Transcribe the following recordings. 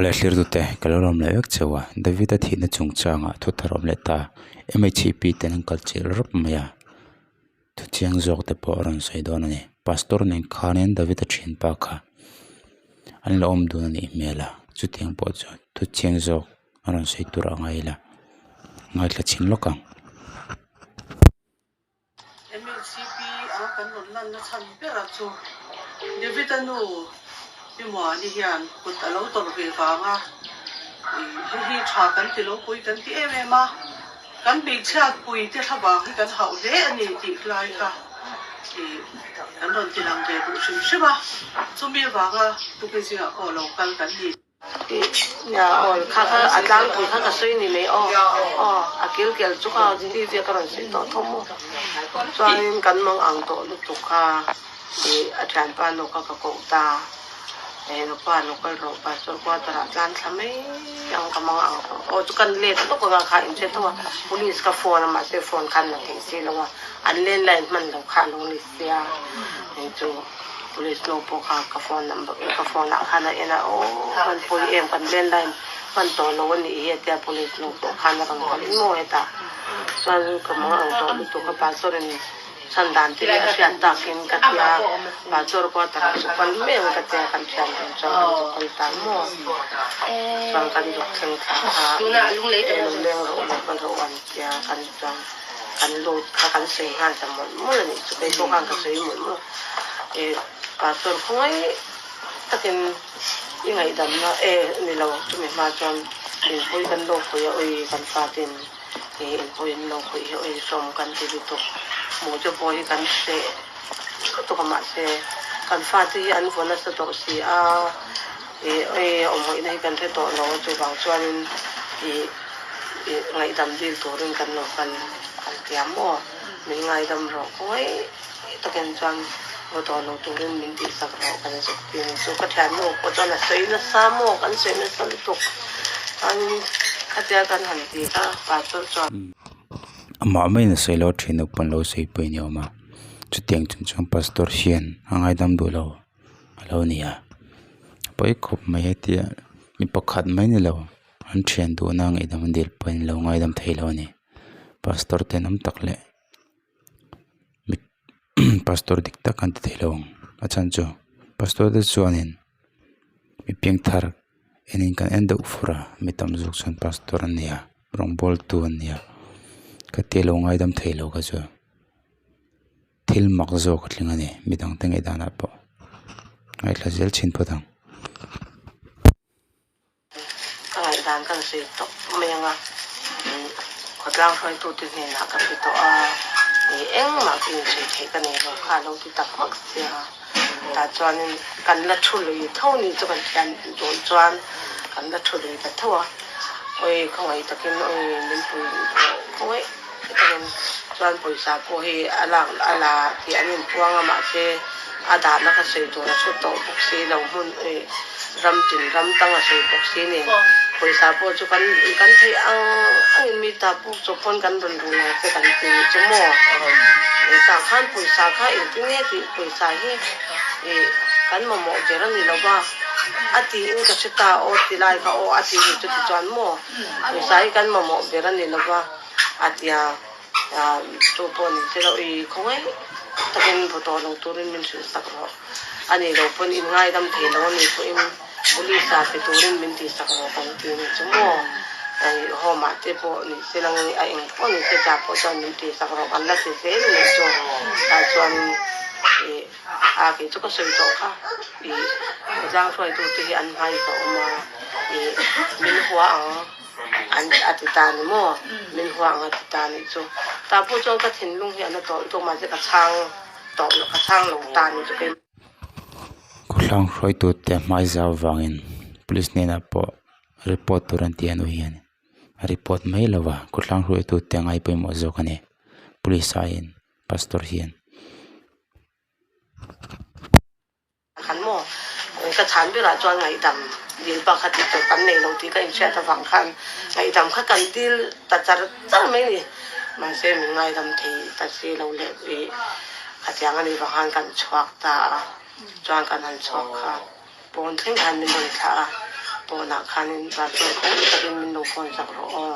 Awle thlirtute ka lo lawm leh vek cheu a, David-a thihna chungchangah thu thar awm leh ta MHP ten an kal chilh rawp mai a, thu chiang zawk te pawh a rawn sawi dawn a ni. Pastor nen khanin David-a thianpa kha an la awm dun a nih hmel a, chutiang pawh chu thu chiang zawk a rawn sawi tur a ngai la, ngaithla chhin lawk ang. MHCP a kan rawn lanna chhan bera chu David-a nu Pi Muani hian kut a lo tawrh ve vanga hei hi tha kan ti lo pui kan ti em em a, kan hmeichhiat pui te thlavang hi kan hauh hle a ni tih lai kha kan rawn ti lang ve duh hrim hrim a, chumi avanga tukin zingah pawh lo kal kan ni. Nia aw kha kha a tlangpui kha ka sawi ni mai aw aw a kil kel chu kha ti zia ka rawn sawi tawh tho maw chuanin kan mang ang tawh lutuk kha ih a thianpa nu kha ka koh ta eh nupa lo kal rawh pastor quarter ah tlan thla mai ang ka mang ang tawh aw chu kan let lawk anga kha in hre tho a police ka phone a mahse phone khan la theih si lo a an landline hman lo kha a lo ni sia chu. Police nu pawh kha ka phone number ka phone ah khan a en a aw kan pawi em kan landline hman tawh lo a nih hi a tia police nu pawh khan a rawn kal in maw hetah chuan ka mang ang tawh lutuk a pastor in chhan dan te hi a hriat takin ka tia pastor pawh a tak chu kal mai ang ka tia kan thian dun chuan kan zu kal ta maw chuan kan zuk thleng thla kha e lo leng rawh lo kal rawh an tia kan chuan kan lut kha kan sawi nghal ta mawlh mawlh a nih chu keipawh khan ka sawi mawlh mawlh. I pastor khawngaih takin i ngaihdamna e ni lo chumi hma chuan inpui kan lo khawih a ui kan fatin i inpui an lo khawih hi ui sawm kan ti lutuk hmuh te pawh hi kan hreh lutuk a mahse kan fate hi an vaw nasa tawh si a i ui awmhawihna hi kan hre tawh lo a chuvang chuanin i i ngaihdam dil turin kan lo kal kan tia maw min ngaidam rawh khawngaih. Takin chuan vaw tawh lo turin min tihsak rawh kan zuk ti ni chu ka thiannu pawh chuan a sawi nasa maw kan sawi nasa lutuk chuanin khatia kan han ti kha pastor chuan. Amah maiin a sawi lo thin a pawn lo sawi pawh a ni awm a chutiang chung chuan pastor hian a ngaidam duh lo a lo ni a pawi khawp mai hetia mi pakhat mai ni lo an thian duhna ngaihdam an dil pawhin lo ngaidam thei lo a ni pastor tenawm tak leh. Pastor dik tak an ti thei lo ang a chhan chu pastor te chuanin mi piangthar enin kan en deuh fur a mi tam zawk chuan pastor an ni a rawngbawl tu an ni a ka tia lo ngaidam thei lo kha chu thil mak zawk a tling a ni midang te ngaihdan ah pawh ngaithla zel thin phawt ang. Ka ngaihdan kan sawi tawp mai ang a, khawtlang hruaitute hnenah ka pe tawh a, ih engmah ka insawi theih ka nei lo kha a lo ti tak hmak sia. Tah chuanin kan la thu lui tho ni chu kan thian dawn chuan kan la thu lui ta tho a, awi khawngaih takin awi min pui rawh khawngaih takin chuan pawisa pawh hi a lak a la tih an inpuang a mahse a dahna ka sawi tur a hre tawh bawk si lo hmun ih ram tin ram tang a sawi bawk si nen pawisa pawh chu kan kan theih ang angin mi ta puk chawp pawn kan rawn rul ang che kan ti chu maw ih tah khan pawisa kha engtin nge tih pawisa hi ih kan mamawh ber a ni lo va a tiin ka hre ta aw ti lai kha aw a ti ni chu tichuan maw pawisa hi kan mamawh ber a ni lo va. A tia tu pawh ni se lo i khawngaih takin vaw tawh lo turin min hrilh sak rawh. A nih loh pawn in ngaidam thei lo a nih pawhin police ah pe turin min tih sak rawh kan ti ni chu maw. Home ah te pawh ni se lang a eng pawh ni se cha pawh chuan min tih sak rawh kan la ti zel a nih chu. Tah chuan i a kei chu ka sawi tawh kha i khawtlang hruaitute hi an hmai ka awm a i min hua ang. An a ti ta ni maw? Min hua ang a ti ta nih chu. Tah pawh chuan ka thinlung hi a na tawh lutuk mahse ka chhang tawh lo, ka chhang lo ta nih chu kei. Khawhlang hruaitute hmai zau vangin police hnenah pawh report tur an ti a nu hian a report mai lo va, khawhlang hruaitute a ngai pawimawh zawk a ni police aiin pastor hian. Khan maw? Ka chhan berah chuan ngaihdam dil bak kha tih tur kan nei lo tih ka inhriat avang khan ngaihdam kha kan dil ta char char mai a ni. Mahse min ngaidam thei ta si lo leh ih khatiang a nih vang khan kan chhuak ta a, chuan kan han chhuak kha pawn thleng khan min rawn thlah a. Pawnah khanin pastor khawi takin min lo phone sak rawh aw,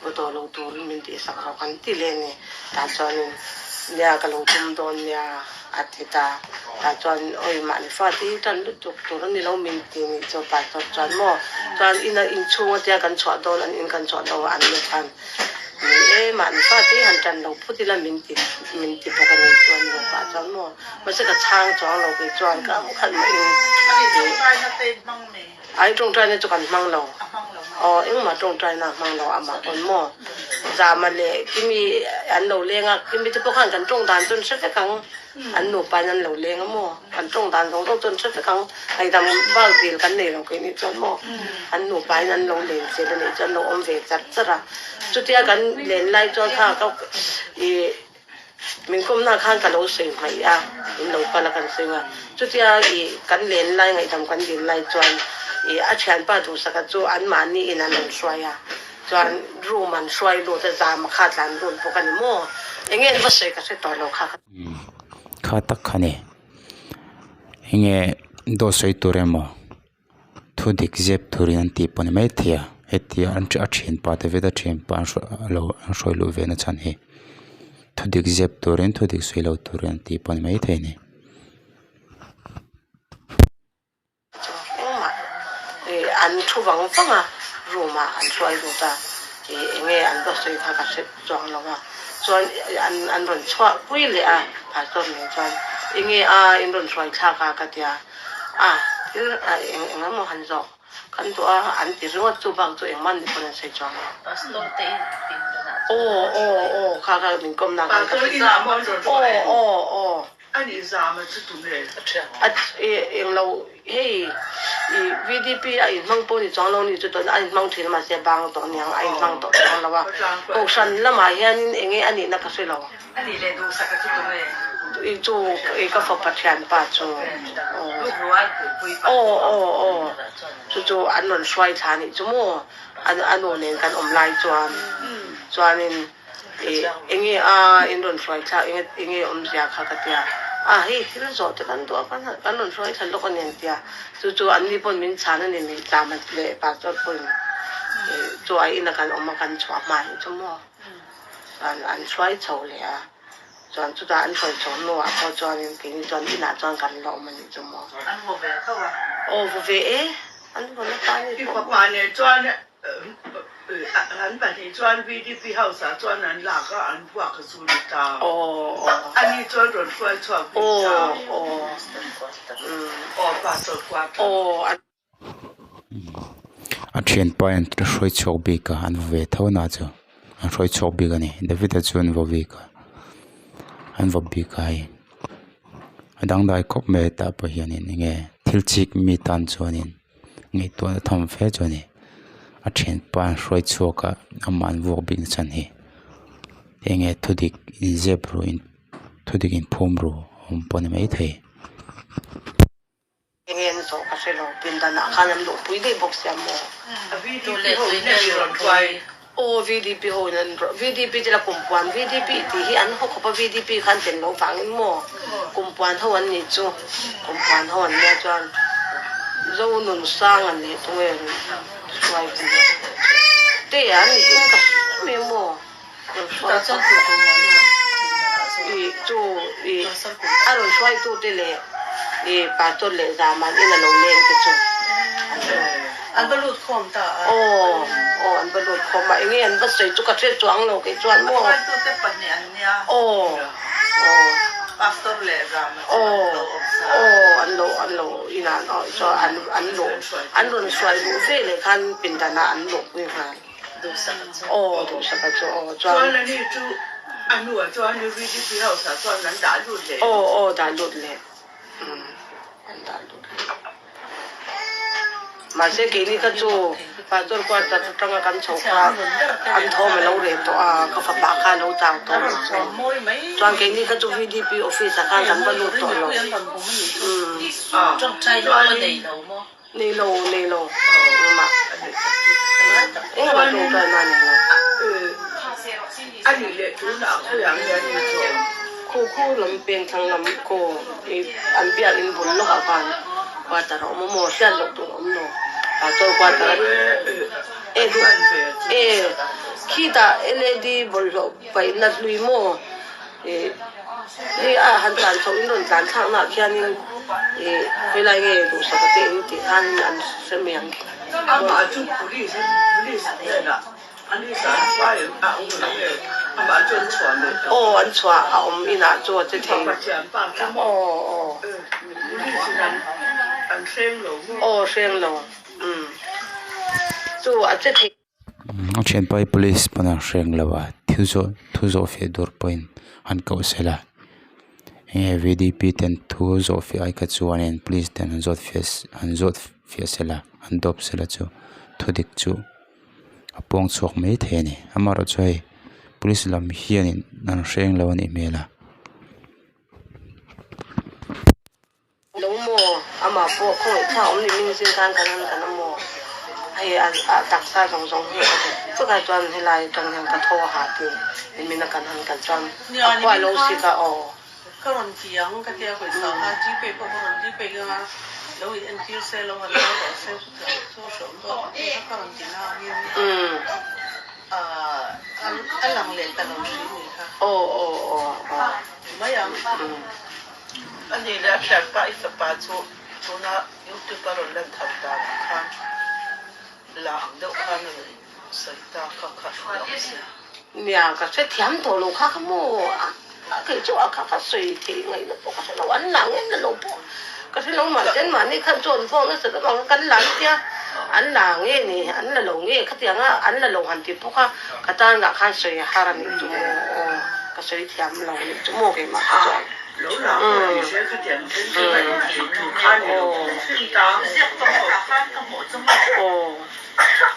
vaw tawh lo turin min tih sak rawh kan ti leh a ni. Tah chuanin nia ka lo tum dawn nia a ti ta. Tah chuan awi mahni fate hi tan lutuk tur a ni lo min ti nih chu pastor chuan maw chuan ina inchhung atia kan chhuah dawn an in kan chhuah dawn an ni khan ni e mahni fate hi han tan lo phut ila min ti min ti bawk a ni chuan nupa chuan maw mahse ka chhang chuang lo kei chuan ka khalh mah in Ai tawngtaina chu kan hmang lo. Aw engmah tawngtaina a hmang lo amah pawn maw. Zama leh Kimi an lo leng a, Kimi te pawh khan kan tawng dan chu an hre vek ang. An nupa in an lo leng a maw. Kan tawng dan zawng zawng chu an hre vek ang. Ngaihdam bak dil kan nei lo keini chuan maw. An nupa in an lo len zel a nih chuan an lo awm ve char char a. Chutia kan len lai chuan kha ka ih. Min kawmna khan ka lo sawi hmaih a, in lo kal a kan sawi a. Chutia i kan len lai ngaihdam kan dil lai chuan i a thianpa duhsaka chu anmahni in an rawn hruai a, chuan room an hruai lut a, zam a kha tlan lut bawk a ni maw? Enge an va sawi ka hre tawh lo kha. Kha tak kha ni. Enge dawt sawi tur emaw? Thu dik zep turin an tih pawh ni maithei a hetia an a thianpa te vek a thianpa an lo an hruai luh ve na chhan hi thu dik zep turin thu dik sawi lo turin an tih pawh ni maithei a ni. Engmah ih an thu vang vang a room ah an hruai lut a ih enge an va sawi kha ka hre chuang lo a chuan an an rawn chhuah pui leh a pastor nen chuan enge a in rawn hruai thlak a ka tia. A, thil a eng eng emaw han zawh kan duh a, an ti ringawt chu bak chu engmah ni pawn an sawi chuang lo. Pastor te in pin danah chuan. Aw aw aw kha kha min kawm na khan ka hre. Aw aw aw. A nih zam a chu tunge a thiam ang? A eng lo hei i VDP a inhmang pawh ni chuang lo ni chu tuna a inhmang thin mahse bang tawh aniang a inhmang tawh chuang lo a. Kohhran lamah hianin enge a nihna ka hre lo. A nih leh duhsak a chu tu nge? I chu i ka fapa thianpa chu. Aw aw aw chu chu an rawn hruai thla nih chu maw a nu nen kan awm lai chuan chuanin i enge a in rawn hruai thla enge enge awmzia kha ka tia a hei thil zawh te kan duh a kan kan rawn hruai thla lawk a ni an tia chu chu an ni pawn min chhan a ni mai tlama leh pastor pawhin chu a ina kan awm a kan chhuah hma hi chu maw. Chuan an hruai chho leh a, chuan chutah an hruai chho hnuah pawh chuanin keini chuan inah chuan kan la awm a nih chu maw. An vaw ve tho a. Aw vaw ve e, an vaw nasa a ni pawh. I fapa nen chuan an pahnih chuan VDP house ah chuan an lak a, an vuak a zu ni ta. Aw aw. Ani chuan rawn hruai chhuak bik ta. Aw aw. Aw pa chawlh kuat. Aw. A thianpa in a hruai chhuak bik a an va ve tho na chu an hruai chhuak bik a ni David a chu an va bik a an va bik a hei a dangdai khawp mai a tah pawh hianin enge thil chik mi tan chuanin ngaihtuah na tham fe chu a ni a thianpa an hruai chhuak a amah an vuak bik na chhan hi enge thudik inzep ru in thudik inphum ru awm pawh a ni maithei. Enge an zawh ka hre lo, pindan ah khan an luhpui daih bawk sia maw? VDP ho in an rawn hruai. Aw VDP ho in an rawn, VDP te la kumpuan VDP tih hi an haw khawp a VDP khan tel loh vangin maw kumpuan ho an nih chu, kumpuan ho an nia chuan Zonunsanga leh tunge rawn hruai ka nia te an nih in ka hre mai maw rawn hruai ih chu ih a rawn hruaitu te leh ih pastor leh zaman in a lo leng te chu an va lut khawm ta a aw aw an va lut khawm a enge an va sawi chu ka hre chuang lo kei chuan maw hruaitu te pahnih an nia aw aw pastor leh zaman chu an lo awm sa aw an lo an lo inah chuan an an luh an rawn hruai luh ve leh khan pindanah an luhpui nghal. Duhsaka chu. Aw Duhsaka chu aw chuan. Chuan ani chu a hnuah chuan VDP house ah chuan an dah lut leh. Aw aw dah lut leh umm an dah lut leh. Mahse keini kha chu pastor quarter atanga kan chho kha an thawm a lo reh tawh a ka fapa kha a lo chau tawh a chuan keini kha chu VDP office ah khan kan va lut tawh lo umm. Nei lo, nei lo. Engmah. Engmah tawngtai na nei lo. A nih leh tunah khawiah nge an inchawm? Khu khu lam pengthlang lam kaw i an biakinn bul lawkah khan quarter a awm a maw hriat loh tur a awm lo. Pastor quarter e e khitah led bawlhhlawh paihna hlui maw ih hei a han tlan chhoh in rawn tlan thlak na ah khianin ih khawilai nge duhsak a te in tih khanin an hre mai ang. Aw an chhuah a awm inah chu a che thei aw aw aw hreng lo umm chu a che thei. A thianpa hi police pawn a hreng lo a thil zawh thu zawh fiah tur pawhin an koh sel a enge V D P ten thu zawh fiah ai kha chuanin police ten an zawt fiah an zawt fiah sel a an dawp sel a chu thu dik chu. A pawng chhuak mai thei a ni amaherawh chu hei police lam hianin an hreng lo a nih hmel a. Lo maw amah pawh khawngaih thlak awm ni min zing khan kan han kan a maw hei a taksa zawng zawng hi a dik vek a chuan helai atang hian ka tho a hah tih nimin a kan han kal chuan a khua lo sik a aw. Ka rawn ti ang ka tia pawisa kha gpay pawh ka rawn gpay ang a, lo in entir se lo han kal rawh se chutiang chu a hreawm dawn ang tih kha ka rawn ti na angin a lang leh ta lo hrim ni kha. Aw aw aw aw. Mai ang. A ni leh a thianpa i fapa chu tuna youtube a rawn lan thar danah khan la ang deuh khan a rawn sawi ta kha kha a ni awm si. Nia ka hrethiam tawh lo kha kha maw a kei chu a kha kha sawi theih ngaihna pawh ka hre lo an la nge la lo pawh ka hre lo mahse an mahni khan chu an vawng nasa deuh ang kan la nia an la nge ni an la lo nge khatiang a an la lo han ti bawk a ka tan lah khan sawi a har a nih chu maw aw ka sawi thiam lo a nih chu maw keimah kha chuan. Lo la pawh ni se khatiang thil chu ka inthih tur kha ni lo hrim hrim ta. Ziak tawh ah khan ka hmuh chu maw.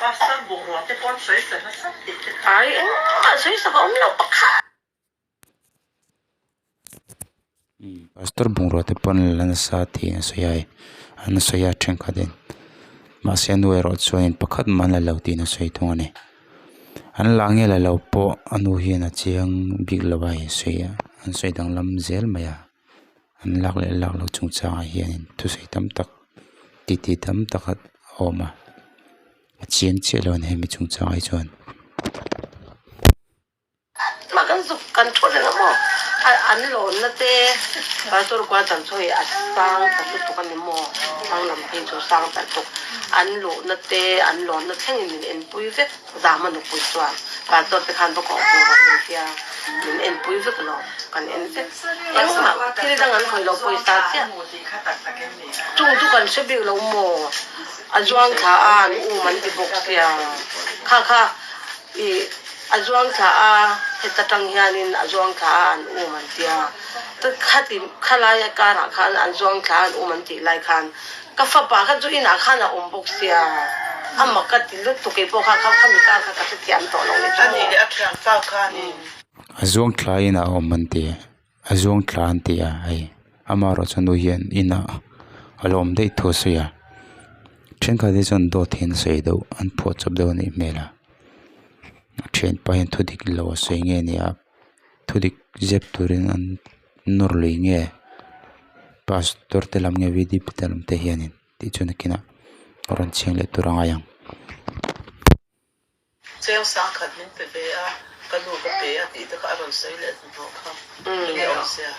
Pastor bungrua te pawn sawi sa nasa tih te kha. Ai engmah sawi sak a awm lo pakhat. Pastor bungrua te pawn la nasa tih an sawi a hei an sawi a thenkhat in mahse a nu erawh chuan pakhat mah an la lo tiin a sawi thung a ni an lah nge la lo pawh a nu hian a chiang bik lo a hei sawi a an sawi danglam zel mai a an lak leh lak loh chungchangah hianin thusawi tam tak titi tam tak a awm a a chiang chiah lo a ni hemi chungchangah hi chuan. Mah kan zuk kan thu reng a maw an lawnna te pastor quarter chu hei a sang ta lutuk a ni maw thlang lam phei chu sang ta lutuk an luhna te an lawnna thlengin min enpui vek zama nupui chuan pastor te khan va kawh hmuh rawh min tia min enpui vek lo kan en vek engmah thil dang an khawih lo pawisa chiah chung chu kan hre bik lo maw a zuang thla a an um an ti bawk sia kha kha. Ih, a zuang thla a, heta tang hianin a zuang thla a an um an tia. Ta khati khalai karah khan an zuang thla a an um an tih lai khan ka fapa kha chu inah khan a awm bawk sia, a mak ka ti lutuk keipawh kha kha khami kar kha ka hrethiam tawh lo ni chu maw. A nih leh a thian fau khanin. A zuang thla inah a awm an ti, a zuang thla an ti a hei amaherawh chu nu hian inah a lo awm daih thu a sawi a thenkhat hi chuan dawt hi an sawi deuh an phuah chawp deuh a nih hmel a a thianpa hian thu dik lo a sawi nge ni a thu dik zep turin an nawr lui nge pastor te lam nge v d p te lam te hianin tih chu nakinah a rawn chhiang leh tur a ngai ang. Cheng sangkhat min pe ve a, ka nu ka pe a tih te kha a rawn sawi leh hnuhnawh kha enge awm sia.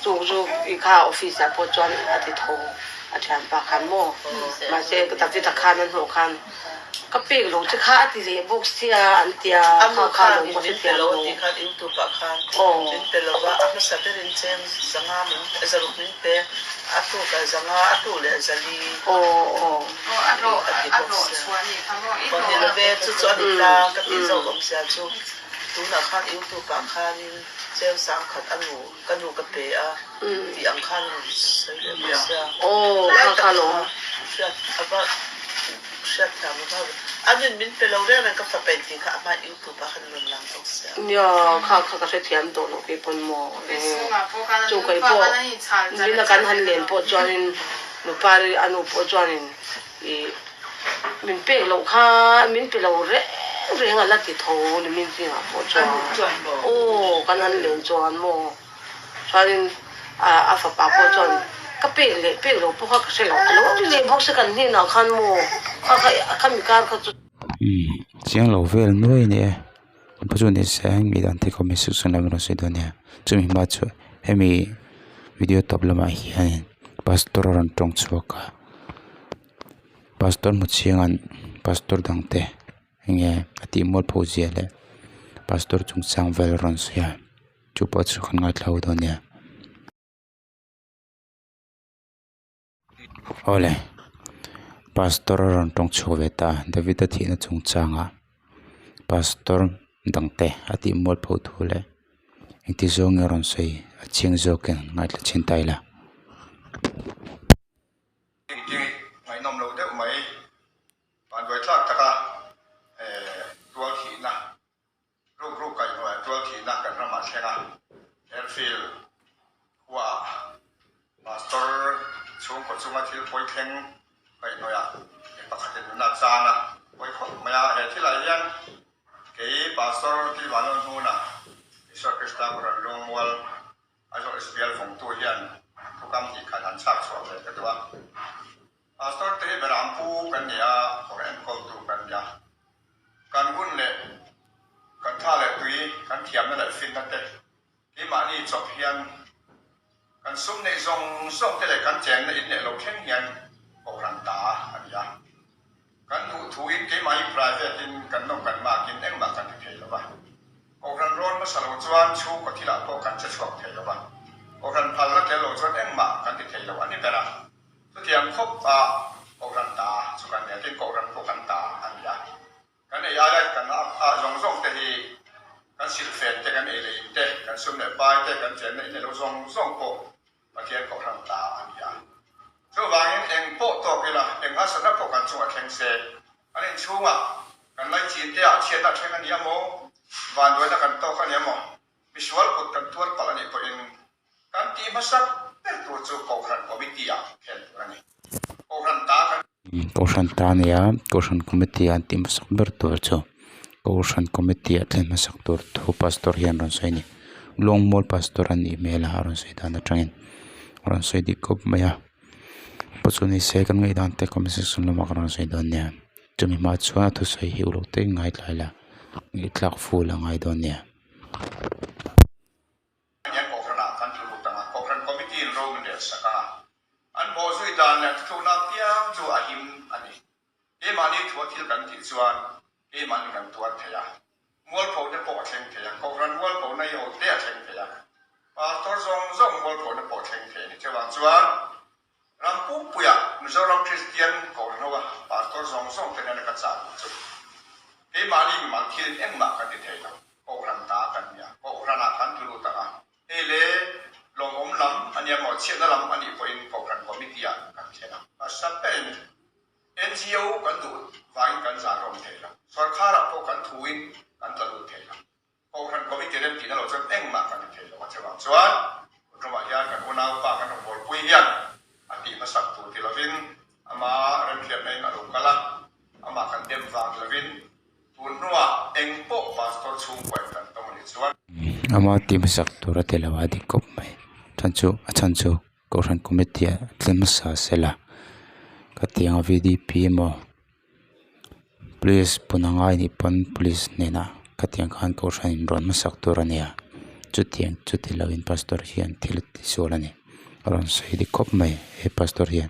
Chu chu i kha office ah pawh chuan a ti tho a thianpa khan maw mahse David-a khan a hnawh khan ka pek lo che kha a ti leh bawk sia an tia A nu kha kha khan lo in ka min pe hrethiam lo lo. tih khan youtube ah khan min pe lo va, a hmasa berin cheng zanga min zaruk min pe a tuk a zanga a tu leh zali. A ti bawk sia. Aw ni lo ve, chu chu a ni ta ka tih zawk awm sia chu tunah khan youtube ah khanin cheng sangkhat a nu ka nu ka pe a tih ang khan a rawn sawi leh bawk sia. Lai tak kha hriat a va hriat thiam a va a nun min pe lo reng reng ka fa pen tih kha a hma youtube ah khan a rawn lang bawk sia. Nia kha kha ka hrethiam tawh lo keipawh maw chu keipawh nina kan han len pawh chuanin Nupari a nu pawh chuanin ih min pek loh kha min pe lo reng reng a la ti tho ni min zingah pawh chuan aw kan han len chuan maw chuanin a fapa pawh chuan Ka pek leh pek lo pawh kha ka hre lo. A lo ti leh bawk se kan hnenah khan maw kha kha kha mi kar kha chu. Umm chiang lo vel nuai a ni e. Engpawh chu ni se mi dang te comment section lamah rawn sawi dawn nia. Chumi hma chu hemi video tawp lamah hianin pastor a rawn tawng chhuak a. Pastor hmu chiangin pastor dang te enge a tih mual pho zia leh pastor chungchang vel a rawn sawi a chu pawh chu kan ngaithla ho dawn nia. Awle pastor a rawn tawng chhuak ve ta David-a thihna chungchangah pastor dang te a tih mual pho thu leh engti zawng nge a rawn sawi a chiang zawkin ngaithla chhin ta ila. Engti ngaihnawm lo deuh mai vanduai tlak taka tual thihna ruk ruk kaihhnuai tual thihna kan ramah thleng a, Airfield khuaah Pastor chhungkaw chunga thil pawi thleng kaihhnuaiah mi pakhatin nuna chan a pawi khawp mai a, he thilah hian kei Pastor Tilvanawn hnuna Isua Krista Kohhran Luangmual Aizawl Sbial vawngtu hian thukam tih khan han chhak chhuah ve ka duh a. Pastor te hi beram pu kan ni a, kawr enkawltu kan ni a. Kan hun leh kan tha leh tui, kan thiamna leh finna te keimahni chawp hian kan sum neih zawng zawng te leh kan chenna in leh lo thleng hian kohhran ta a ni a. Kan duh thuin keimahni private in kan nawm kan makin engmah kan ti thei lo va. Kohhran rawn hmasa lo chuan chhungkaw thilah pawh kan che chhuak thei lo va. Kohhran phalna tel lo chuan engmah kan ti thei lo a ni ber a. Chutiang khawp a Kohhran ta chu kan nia, tin Kohhran pawh kan ta a ni a. Kan ei aia kan ah zawng zawng te hi kan silhfen te, kan ei leh in te, kan sum leh pai te, kan chenna in leh lo zawng zawng pawh Pathian Kohhran ta a ni a. Chuvangin eng pawh tawk ila, eng harsatna pawh kan chungah thleng se, kan inchhungah kan laichin te ah chhiatna thleng a ni a maw, vanduaina kan tawk a ni a maw, misual kut kan tuar palh a nih pawhin Kan tih hmasa ber tur chu Kohhran Committee ah thlen tur a ni. Kohhran ta kan. Kohhran ta a nia, Kohhran Committee ah an tih hmasak ber tur chu Kohhran Committee ah thlen hmasak tur thu Pastor hian rawn sawi a ni. Lawngmual Pastor a nih hmel a, a rawn sawi dan atangin a rawn sawi dik khawp mai a. Pawh chu ni se kan ngaihdan te comment section lamah ka rawn sawi dawn nia. Chumi hma chuan a thusawi hi uluk takin ngaithla ila, ngaihthlak ful a ngai dawn nia. Hian Kohhranah kan tlu lut ang a, Kohhran Committee in ro min rel sak ang a, an bawh zui dan leh thuthlukna apiang chu a him a ni. Keimahni thua thil kan tih chuan keimahni kan tuar thei a, mualphona pawh a thleng thei a, Kohhran mualphona hi ho te a thleng thei a, Pastor zawng zawng mualphona pawh a thleng thei a ni. Chuvang chuan ram pumpuia Mizoram Kristian Kohhran ho a Pastor zawng zawng te nena ka chah duh chu keimahni mimal thil engmah kan ti thei lo. Kohhran ta kan nia, Kohhranah kan tlu lut ang a, hei le lawmawm lam a nia maw, chhiatna lam a nih pawhin Kohhran Committee-ah kan thlen ang. Hmasa berin NGO kan duh vangin kan zah rawm thei lo, sawrkharah pawh kan thuin kan tla lut thei lo. Kohhran Committee rem tihna lo chuan engmah kan ti thei lo a, chuvang chuan Kutramah hian kan unaupa kan rawngbawlpui hian a tih hmasak tur ti lovin ama remhriatna in a lo kal a, amah kan dem vang lovin Tun hnuah eng pawh pastor chhungkua in kan tawng a nih chuan. Ama tih hmasak tur a ti lo a dik khawp mai. Chhan chu a chhan chu Kohhran Committee ah tlem hmasa sela ka ti ang a V D P emaw Police pun a ngai anih pawn Police hnenah ka ti ang khan Kohhran in rawn hmasak tur a nia chutiang chuti lo in pastor hian thil a ti sual a ni a rawn sawi dik khawp mai he pastor hian.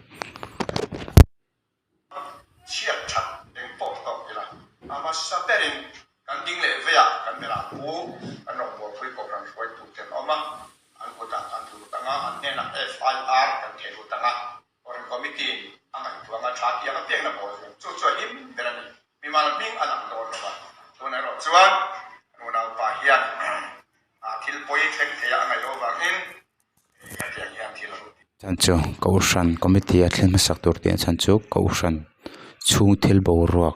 Chhiat that eng pawh tawk ila, a hmasa berin kan ding leh veiah kan berah pu kan rawngbawlpui Kohhran hruaitu te an awm a, an kutah kan tlu lut ang a, an hnenah FIR kan theh lut ang a, Kohhran Committee in a ngaihtuah ang a, tha tih ang apiangin a bawl zui ang. Chu chu a him ber a ni. Mimal hming a lang dawn lo va, tunah erawh chuan kan unaupa hian thil pawi thleng theiah a ngaih loh avangin Chhan chu Kohhran committee a thlen hmasak tur tih chhan chu Kohhran chhung thil boruak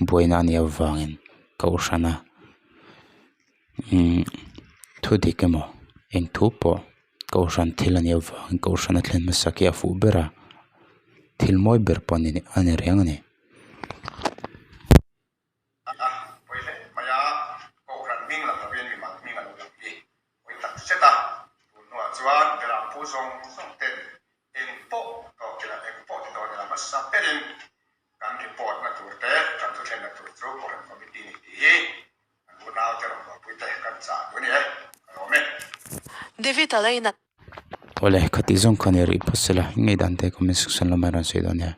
buaina a nih avangin Kohhrana imm thu dik emaw eng thu pawh Kohhran thil a nih avangin Kohhran a thlen hmasak hi a fuh ber a thil mawi ber pawh a ni reng a ni. A pawi hle mai a, Kohhran hming lang lovin mimal hming a lo lang hi pawi tak zet a, tun hnuah chuan Berampu zawng zawng ten eng hmasa berin kan report na tur te, kan thuthlenna tur chu Kohhran Committee ni tih hi kan unaute rawngbawlpui te kan chah duh a ni e, ka lawm e. David a lainat. Awle, khati zawng kha ni rih phawt sela, ngei dan te comment section lamah rawn sawi dawn nia.